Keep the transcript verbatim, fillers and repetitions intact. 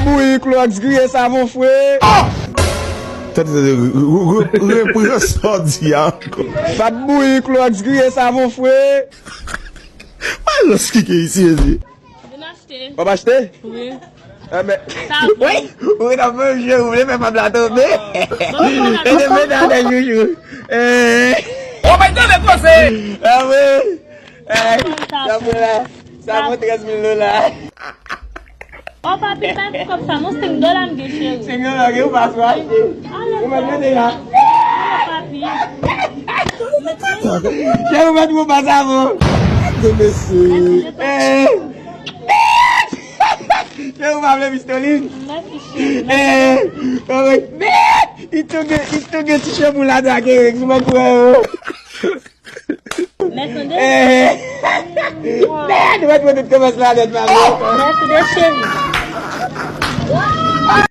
Bouyi klòks griye savon fre. Tande, tande, re- re- re- repran sa w di a ankò. Bat bouyi klòks griye savon fre. Mwen lòs ki gen isi, mesye. Vin achte. W ap achte? Wi. Enben. Sa bon. Wi, ou gen ap manje, ou vle fè fab la tonbe. Bon, bon, E de mete atè joujou. Eh. Ou pa tande koze. Ah wi. Eh, Sa sa bon la. Sa bon trèz mil dola. Oh, papi, pa gen kòb sa, non, senk dola m gen, cheri. Senk dola gen ou pa sou achte. Ou mèt mete la. Oh, papi. Cheri, ou mèt ou pa sa bon. Tande, mesye. Eh. Cheri, ou pa vle pistolin. Mèsi, cheri. Eh. Oh, wi. Li tou gen, li tou gen ti chanpou ladan ak Eric, sou mwen kwè yo. Mèsi, de. Eh. Mèd, mwen tout kòmans la nèt, pa vre. Mèsi, de, cheri.